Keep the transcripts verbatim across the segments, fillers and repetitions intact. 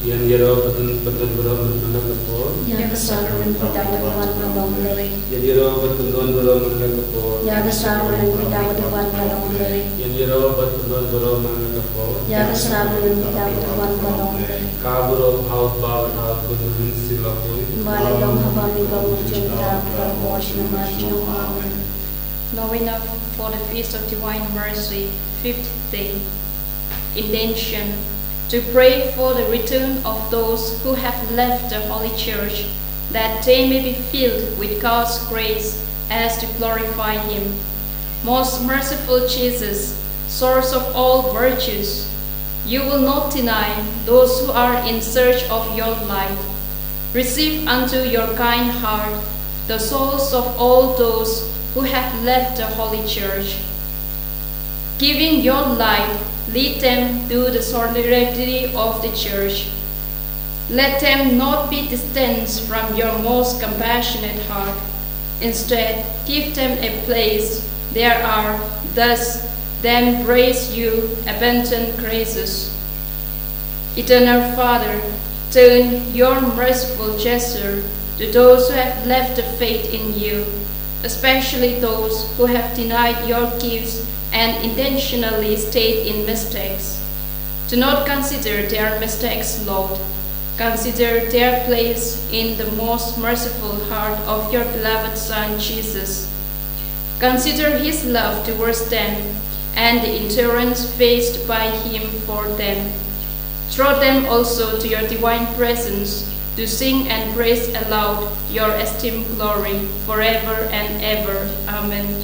Ïa ngi ruh ban pyndon baroh man la ka por. Ïa ka sakramen pyndonkam baroh man la ka por. Ïa ngi ruh ban pyndon baroh man la ka por. Ïa ka sakramen pyndonkam baroh man la ka por. Ïa ngi ruh ban pyndon baroh man la ka por. Ïa ka sakramen pyndonkam baroh man la ka por. Ka baroh ha u Kpa bad ha u Khun bad ha u Mynsiem Bakhuid. Kumba la long ha bymjukut, junom, junom, junom. Amen. Novena for the Feast of Divine Mercy, fifth day. Intention: to pray for the return of those who have left the Holy Church, that they may be filled with God's grace as to glorify Him. Most merciful Jesus, source of all virtues, you will not deny those who are in search of your light. Receive unto your kind heart the souls of all those who have left the Holy Church. Giving your light, lead them to the solidarity of the Church. Let them not be distanced from your most compassionate heart. Instead, give them a place there are, thus then praise you abundant graces. Eternal Father, turn your merciful gesture to those who have left the faith in you, especially those who have denied your gifts and intentionally stayed in mistakes. Do not consider their mistakes, Lord. Consider their place in the most merciful heart of your beloved Son, Jesus. Consider his love towards them and the endurance faced by him for them. Draw them also to your divine presence to sing and praise aloud your esteemed glory forever and ever. Amen.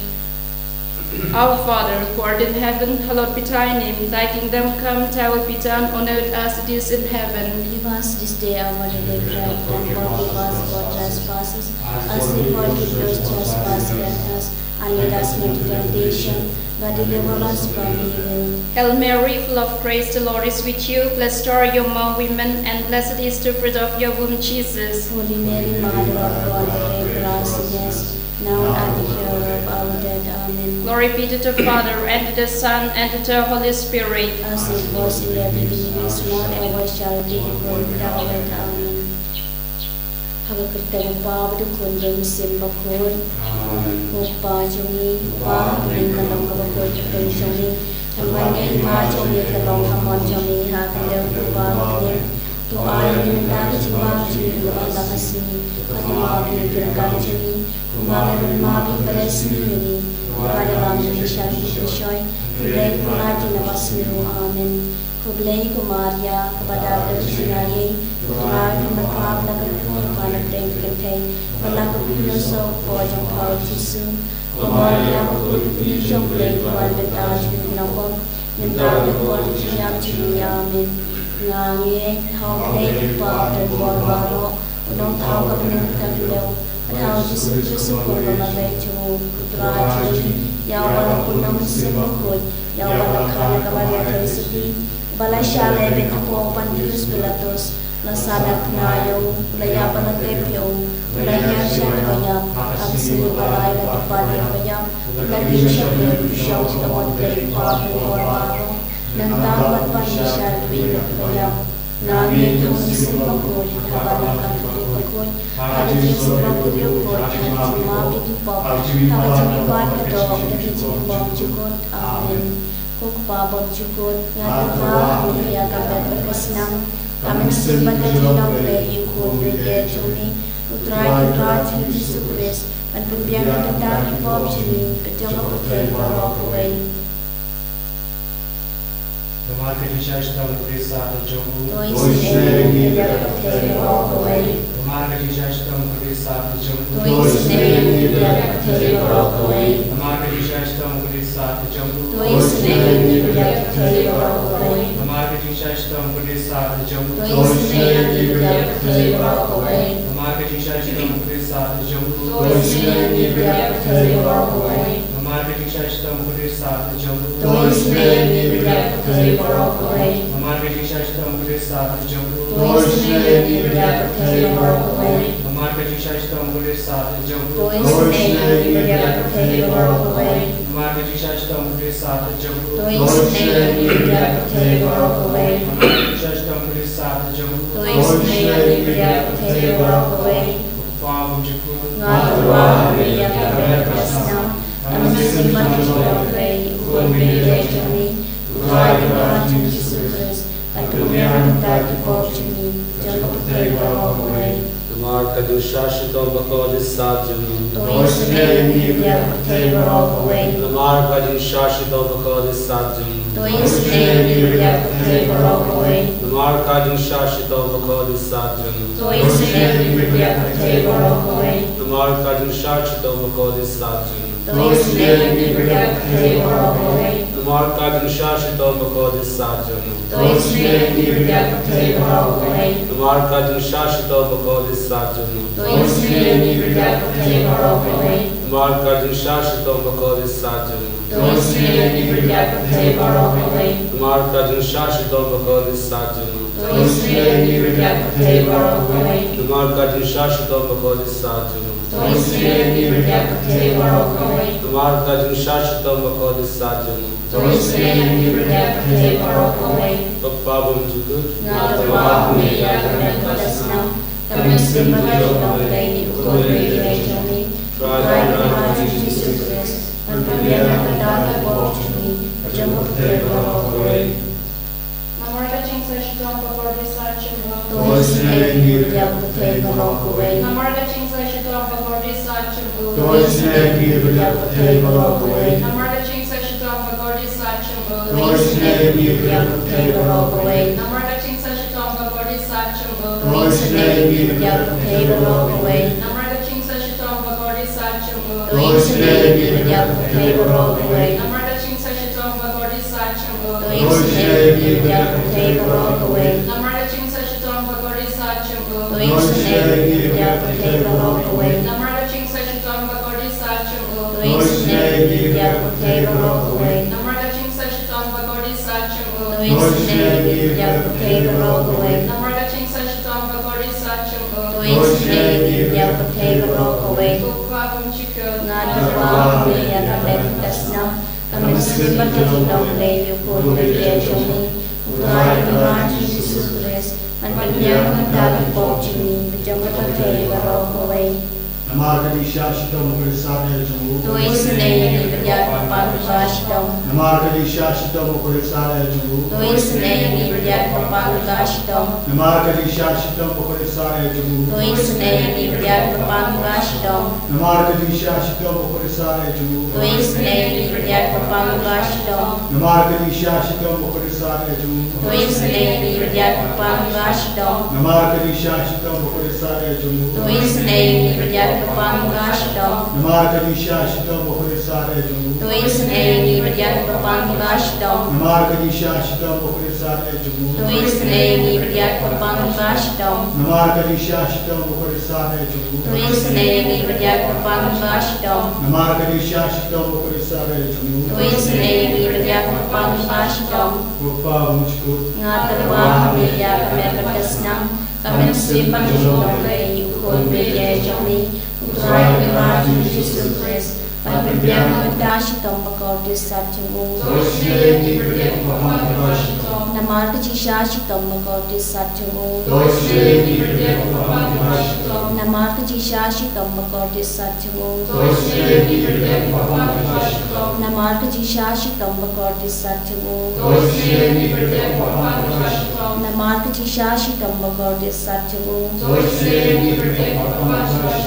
Our Father, who art in heaven, hallowed be thy name. Thy kingdom come, thy will be done on earth as it is in heaven. Give us this day our daily bread, and forgive us our trespasses, as we forgive those trespass against us, and lead us not into temptation, but deliver us from evil. Hail Mary, full of grace, the Lord is with you. Blessed are you among women, and blessed is the fruit of your womb, Jesus. Holy Mary, Mother of God, pray for us sinners, now and at the hour of our death. Amen. Glory be to the Father, and to the Son, and to the Holy Spirit. As it was in the beginning, is now, ever shall be, world without end. Amen. Ha ka kyrteng u Kpa bad u Khun bad u Mynsiem Bakhuid. Amen. Ko Kpa jong ngi, Kpa, ha ka bneng ka long kaba khuid ka kyrteng jong ngi. Kan wan ka hima jong ngi, kan long ka mon jong ngi ha ka kyrteng u Kpa ha ka bneng. To ai ïa ngi mynta ka jingbam jong ngi kaba man la ka sngi. Bad to map ïa ngi ki ryngkat jong ngi, kumba ngi ruh ngi map ïa kiba leh sniew ïa ngi. Wat ïalam ïa ngi sha ka jingpynshoi, hynrei to pynlait ïa ngi na ka basniew. Amen. Khublei ko Maria, kaba dap da ka jingaiei, U Trai u don bad pha, ba la kynphut ïa pha na pdeng ki kynthei, bad la kynphut ïa u soh u kpoh jong pha u Jisu. Ko Maria, ko Kpa jong U Blei, to wan bynta ïa ngi ki nongbym, mynta bad ha ka por ka jingïap jong ngi. Amen. Nga ngeit ha U Blei U Kpa, U Trai baroh, U Nongthaw ka bneng bad ka khyndew, bad ha U Jisu Khrist U Khun ba marwei jong U, U Trai jong ngi, ïa uba la pun da U Mynsiem Bakhuid, ïa uba la kha na ka Maria Theisotti, uba la shah leh beit hapoh u Pontius Pilatus, la sahnarphna ïa u, u la ïap bad la tep ïa u, u la hiar sha kaba ïap, ha ka sngi kaba lai u la dep pat ïa kaba ïap, u la kiew sha kawei u pyrshah, u la wan beit ha U Kpa u Trai baroh, nangta u wan pat sha kawei u pyrshah ïa kaba ïap. Nga ngeit ha U Mynsiem Bakhuid, ha ka Balang Katholik bakhuid, ha ka jingïaseng bakhuid bakhuid, ha ka jingmap ïa ki pop, ha ka jingmihpat ka doh, bad ha ka jingbymjukut. Amen. Ko Kpa bymjukut, nga tbna ha ka Maria ka met bad ka snam, ka mynsiem bad ka jingïarap U Blei U Khun baieit jong ngi, U Trai Kynrad jong ngi Jisu Khrist, ban pynbiang na ka bynta ki pop jong ngi, bad jong ka pyrthei baroh kawei. Namar ka jingsngewsih shitom u Khrist ha ka jong u. To isynei ïa ngi bad ïa ka pyrthei baroh kawei. Namar ka jingsngewsih shitom u Khrist ha ka jong u. To isynei ïa ngi bad ïa ka pyrthei baroh kawei. Namar ka jingsngewsih shitom u Khrist ha ka jong u. To isynei ïa ngi bad ïa ka pyrthei baroh kawei. Namar ka jingsngewsih shitom u Khrist ha ka jong u. To isynei ïa ngi bad ïa ka pyrthei baroh kawei. Namar ka jingsngewsih shitom u Khrist ha ka jong u. To isynei ïa ngi bad ïa ka pyrthei baroh kawei. Namar ka jingsngewsih shitom u Khrist ha ka jong u. To isynei ïa ngi bad ïa ka pyrthei baroh kawei. Namar ka jingsngewsih shitom u Khrist ha ka jong u. To isynei ïa ngi bad ïa ka pyrthei baroh kawei. Namar ka jingsngewsih shitom u Khrist ha ka jong u. To isynei ïa ngi bad ïa ka pyrthei baroh kawei. Namar ka To isynei ïa ngi bad ïa ka pyrthei baroh kawei. To isynei ïa ngi bad ïa ka pyrthei baroh kawei. Nga tyrwa ha me ïa ka met ka snam. Ka mynsiem bad ka jinglong kawei, u Khun Blei jong ngi, u Trai Kynrad jong ngi Jisu Khrist. Bad ka pynbiang na ka bynta ki pop jong ngi, jong ka pyrthei baroh kawei. Namar ka jingshah shitom bakordit sat jong u. To isynei ïa ngi bad ïa ka pyrthei baroh kawei. Namar ka jingshah shitom bakordit sat jong u. To isynei ïa ngi bad ïa ka pyrthei baroh kawei. Namar ka jingshah shitom bakordit sat jong u. To isynei ïa ngi bad ïa ka pyrthei baroh kawei. Namar ka jingshah shitom bakordit sat jong u. To isynei ïa ngi bad ïa ka pyrthei baroh kawei. Namar ka jingshah shitom bakordit sat jong u. To isynei ïa ngi bad ïa ka pyrthei baroh kawei. Namar ka jingshah shitom bakordit sat jong u. To isynei ïa ngi bad ïa ka pyrthei baroh kawei. Namar ka jingshah shitom bakordit sat jong u. To isynei ïa ngi bad ïa ka pyrthei baroh kawei. Namar ka jingshah shitom bakordit sat jong u. To isynei ïa ngi bad ïa ka pyrthei baroh kawei. Namar ka jingshah shitom bakordit sat jong u. To isynei ïa ngi bad ïa ka pyrthei baroh kawei. Namar ka jingshah shitom bakordit sat jong u. To isynei ïa ngi bad ïa ka pyrthei baroh kawei. Papa bymjukut. Nga tyrwa ha me ïa ka met ka snam. Ka mynsiem bad ka jinglong kawei, u Khun Blei jong ngi, u Trai Kynrad jong ngi Jisu Khrist. Ban pynbiang na ka bynta ki pop jong ngi, jong ka pyrthei baroh kawei. Namar ka jingshah shitom bakordit sat jong u. To isynei ïa ngi bad ïa ka pyrthei baroh kawei. Namar ka jingshah shitom bakordit sat jong u. To isynei ïa ngi bad ïa ka pyrthei baroh kawei. Namar ka jingshah shitom bakordit sat jong u. To isynei ïa ngi bad ïa ka pyrthei baroh kawei. Namar ka jingshah shitom bakordit sat jong u. To isynei ïa ngi bad ïa ka pyrthei baroh kawei. Namar ka jingshah shitom bakordit sat jong u. To isynei ïa ngi bad ïa ka pyrthei baroh kawei. Namar ka jingshah shitom bakordit sat jong u. To isynei ïa ngi bad ïa ka pyrthei baroh kawei. Namar ka jingshah shitom bakordit sat jong u. To isynei ïa ngi bad ïa ka pyrthei baroh kawei. Namar ka jingshah shitom bakordit sat jong u. To isynei ïa ngi bad ïa ka pyrthei baroh kawei. Namar ka jingshah shitom bakordit sat jong u. To isynei ïa ngi bad ïa ka pyrthei baroh kawei. Namar ka jingshah shitom bakordit sat jong u. To isynei ïa ngi bad ïa ka pyrthei baroh kawei. Ko Pa bymjukut. Nga tyrwa ha me ïa ka met ka snam. Ka mynsiem bad ka jinglong kawei, u Khun Blei jong ngi, u Trai Kynrad jong ngi Jisu Khrist. Ban pynbiang na ka bynta ki pop jong ngi, jong ka pyrthei baroh kawei. Namar ka jingshah shitom bakordit sat jong u. To isynei ïa ngi bad ïa ka pyrthei baroh kawei. Namar ka jingshah shitom bakordit sat jong u. To isynei ïa ngi bad ïa ka pyrthei baroh kawei. Namar ka jingshah shitom bakordit sat jong u. To isynei ïa ngi bad ïa ka pyrthei baroh kawei. Namar ka jingshah shitom bakordit sat jong u. To isynei ïa ngi bad ïa ka pyrthei baroh kawei. Namar ka jingshah shitom bakordit sat jong u. To isynei ïa ngi bad ïa ka pyrthei baroh kawei. Namar ka jingshah shitom bakordit sat jong u. To isynei ïa ngi bad ïa ka pyrthei baroh kawei. Namar ka jingshah shitom bakordit sat jong u. To isynei ïa ngi bad ïa ka pyrthei baroh kawei. Namar ka jingshah shitom bakordit sat jong u. To isynei ïa ngi bad ïa ka pyrthei baroh kawei. Namar ka jingshah shitom bakordit sat jong u. To isynei ïa ngi bad ïa ka pyrthei baroh kawei. Namar ka jingshah shitom bakordit sat jong u. To isynei ïa ngi bad ïa ka pyrthei baroh kawei. Ko Pa bymjukut. Nga tyrwa ha me ïa ka met bad ka snam. Ka mynsiem bad ka jinglong kawei, u Khun Blei jong ngi, u Trai Kynrad jong ngi Jisu Khrist. Ban pynbiang na ka bynta shitom bakordit sat jong u. To isynei ïa ngi bad ïa ka pyrthei baroh kawei. Namar ka jingshah shitom bakordit sat jong u. To isynei ïa ngi bad ïa ka pyrthei baroh kawei. Namar ka jingshah shitom bakordit sat jong u. To isynei ïa ngi bad ïa ka pyrthei baroh kawei. Namar ka jingshah shitom bakordit sat jong u. To isynei ïa ngi bad ïa ka pyrthei baroh kawei. Namar ka jingshah shitom bakordit sat jong u. To isynei ïa ngi bad ïa ka pyrthei baroh kawei.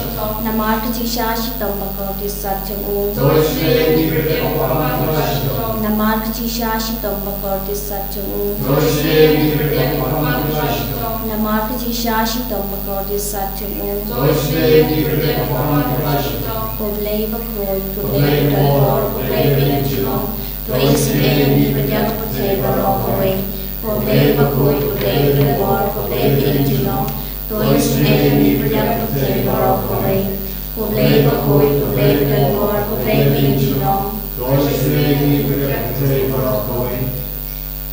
Namar ka jingshah shitom bakordit sat jong u. To isynei ïa ngi bad ïa ka pyrthei baroh kawei. Namar ka jingshah shitom bakordit sat jong u. To isynei ïa ngi bad ïa ka pyrthei baroh kawei. Namar ka jingshah shitom bakordit sat jong u. To isynei ïa ngi bad ïa ka pyrthei baroh kawei. Ko Blei bakhuid, ko Blei badonbor, ko Blei baïngjynlong. To isynei ïa ngi bad ïa ka pyrthei baroh kawei. Ko Blei bakhuid, ko Blei badonbor, ko Blei baïngjynlong. To isynei ïa ngi bad ïa ka pyrthei baroh kawei. Ko Blei bakhuid, ko Blei badonbor, ko Blei baïngjynlong. To isynei ïa ngi bad ïa ka pyrthei baroh kawei.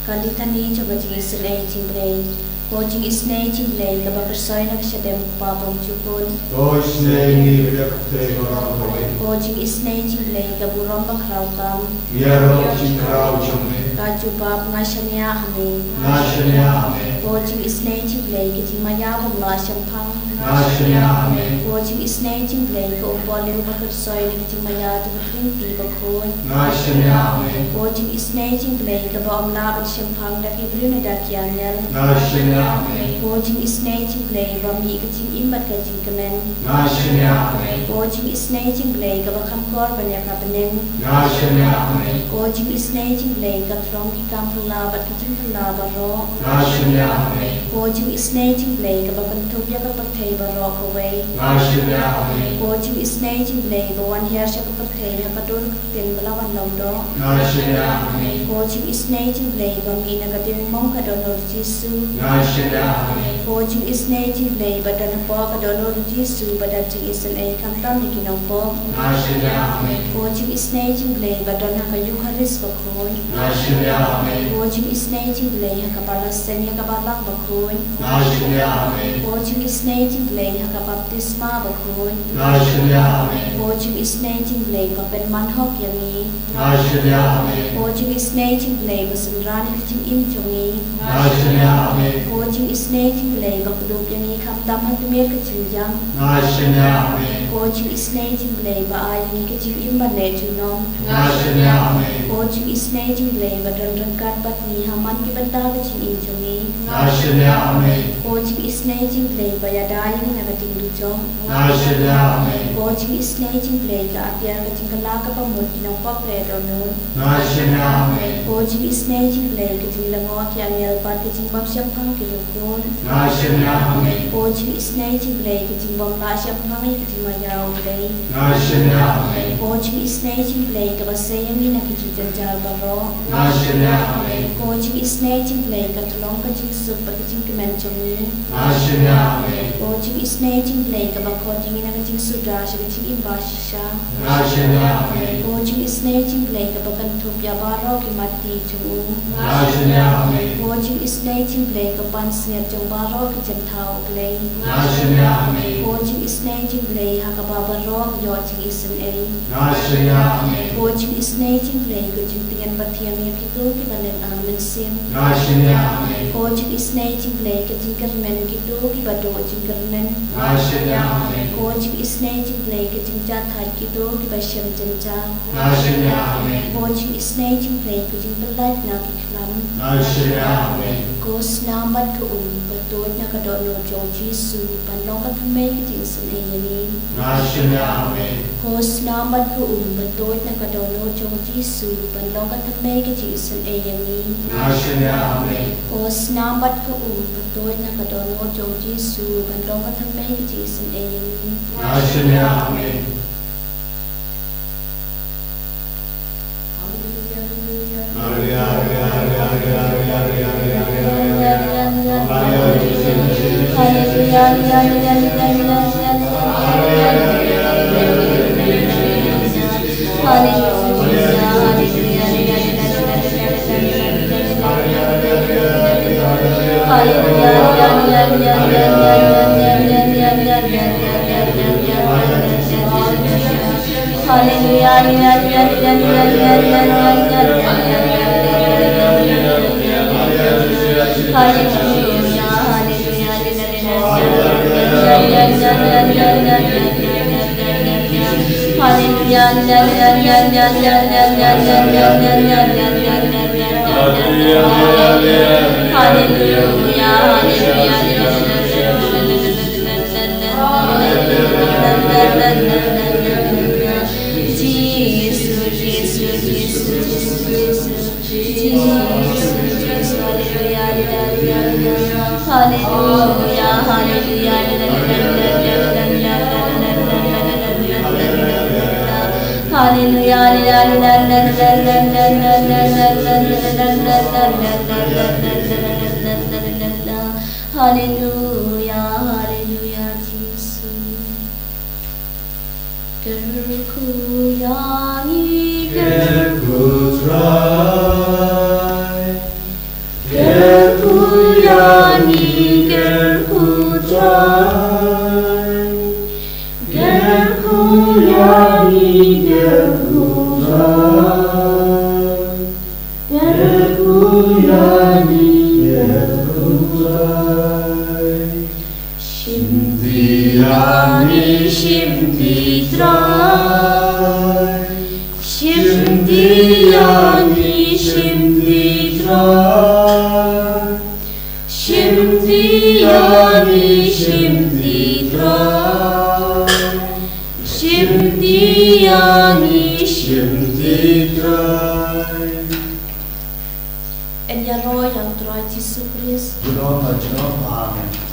Ka litani jong ka jingisynei jingblei. Ko jingisynei jong U Blei kaba khuid na ka shadem u kpa bymjukut. Ko isynei ïa ngi ruh ïa ka pyrthei baroh kawei. Ko jingisynei jong U Blei ka burom bakhraw tam. Ïaroh ka jingkhraw jong me. Ka jubab nga shaniah ha me. Nga shaniah ha me. Ko jingisynei jong U Blei ka jingmaïa bym lah shemphang. Nga shaniah ha me. Ko jingisynei jong U Blei ka umpohliew ba khuid na ka jingmaïa jong ka Trinity bakhuid. Nga shaniah ha me. Ko jingisynei jong U Blei kaba ym lah ban shemphang da ki briew ne da ki angel. Nga shaniah ha me. Ko jingisynei jong U Blei ba mih ka jingim bad ka jingkmen. Nga shaniah ha me. Ko jingisynei jong U Blei kaba kham kor ban ïa ka bneng. Nga shaniah ha me. Ko jingisynei jong U Blei ka throng ki kam phylla bad ki jingphylla baroh. Nga shaniah ha me. Ko jingisynei jong U Blei kaba kynthup ïa ka pyrthei baroh kawei. Nga shaniah ha me. Ko jingisynei jong U Blei ba wan hiar sha ka pyrthei ha ka dur ka ktien ba la wan long doh. Nga shaniah ha me. Ko jingisynei jong U Blei ba mih na ka diengmong ka dohnud Jisu. Nga shaniah ha me. Ko jingisynei jong U Blei ba don hapoh ka dohnud Jisu ba don jingisynei khamtam ïa ki nongpop. Nga shaniah ha me. Ko jingisynei jong U Blei ba don ha ka Eukharist bakhuid. Nga shaniah ha me. Ko jingisynei jong U Blei ha kaba la seng ïa ka balang bakhuid. Nga shaniah ha me. Ko jingisynei jong U Blei ha ka baptisma bakhuid. Nga shaniah ha me. Ko jingisynei jong U Blei ba pynman hok ïa ngi. Nga shaniah ha me. Ko jingisynei jong U Blei ba synran ïa ka jingim jong ngi. Nga shaniah ha me. Ko jingisynei jong U Blei ba kdup ïa ngi khamtam ha ka miet ka jingïap. Nga shaniah ha me. Ko jingisynei jong U Blei ba ai ïa ngi ka jingim ban leh junom. Nga shaniah ha me. Ko jingisynei jong U Blei ba don ryngkat bad ngi ha man ki bynta ka jingim jong ngi. Nga shaniah ha me. Ko jingisynei jong U Blei ba ïada ïa ngi na ka jingdujok. Nga shaniah ha me. Ko jingisynei jong U Blei ka atiar ka jingkylla kaba mut ki nongpop re dohnud. Nga shaniah ha me. Ko jingisynei jong U Blei ka jinglyngngoh ki angel bad ka jingbymshemphang ki riewkhuid. Nga shaniah ha me. Ko jingisynei jong U Blei ka jingbymlah shemphang ïa ka jingmaïa U Blei. Nga shaniah ha me. Ko jingisynei jong U Blei kaba sei ïa ngi na ki jingjynjar baroh. Nga shaniah ha me. Ko jingisynei jong U Blei ka tyllong ka jingsuk bad ka jingkmen jong ngi. Nga shaniah ha me. Ko jingisynei jong U Blei kaba khot ïa ngi na ka jingsuda sha ka jingim ba shisha. Nga shaniah ha me. Ko jingisynei jong U Blei kaba kynthup ïa baroh ki matti jong u. Nga shaniah ha me. Ko jingisynei jong U Blei ka pansngiat jong baroh ki jingthaw U Blei. Nga shaniah ha me. Ko jingisynei jong U Blei ha kaba baroh ïoh jingisynei. Nga shaniah ha me. Ko jingisynei jong U Blei ka jingtngen bathiang ïa kito kiba lyngngoh mynsiem. Nga shaniah ha me. Ko jingisynei jong U Blei ka jingkyrmen ïa kito kiba duh jingkyrmen. Nga shaniah ha me. Ko jingisynei jong U Blei ka jingjahthait ïa kito kiba shem jynjar. Nga shaniah ha me. Ko jingisynei jong U Blei ka jingpyllait na ki khlam. Nga shaniah ha me. Ko snam bad ka um ba tuid na ka dohnud jong u Jisu ban long ka thymmei ka jingisynei ïa ngi. Nga shaniah ha me. Ko snam bad ka um ba tuid na ka dohnud jong u Jisu ban long ka thymmei ka jingisynei ïa ngi. Nga shaniah ha me. Ko snam bad ka um ba tuid na ka dohnud jong u Jisu ban long ka thymmei ka jingisynei ïa ngi. Nga shaniah ha me. Haleluya, haleluya, Jisu. Kyrkhu ïa ngi, kyrkhu Trai. Kyrkhu ïa ngi, Shim ti ïa ngi, shim ti Trai. Shim ti ïa ngi, shim ti Trai. Shim ti ïa ngi, shim ti Trai. Shim ti ïa ngi, shim ti Trai. Yn ïaroh ïa u Trai Jisu Khrist. Junom ha junom. Amen.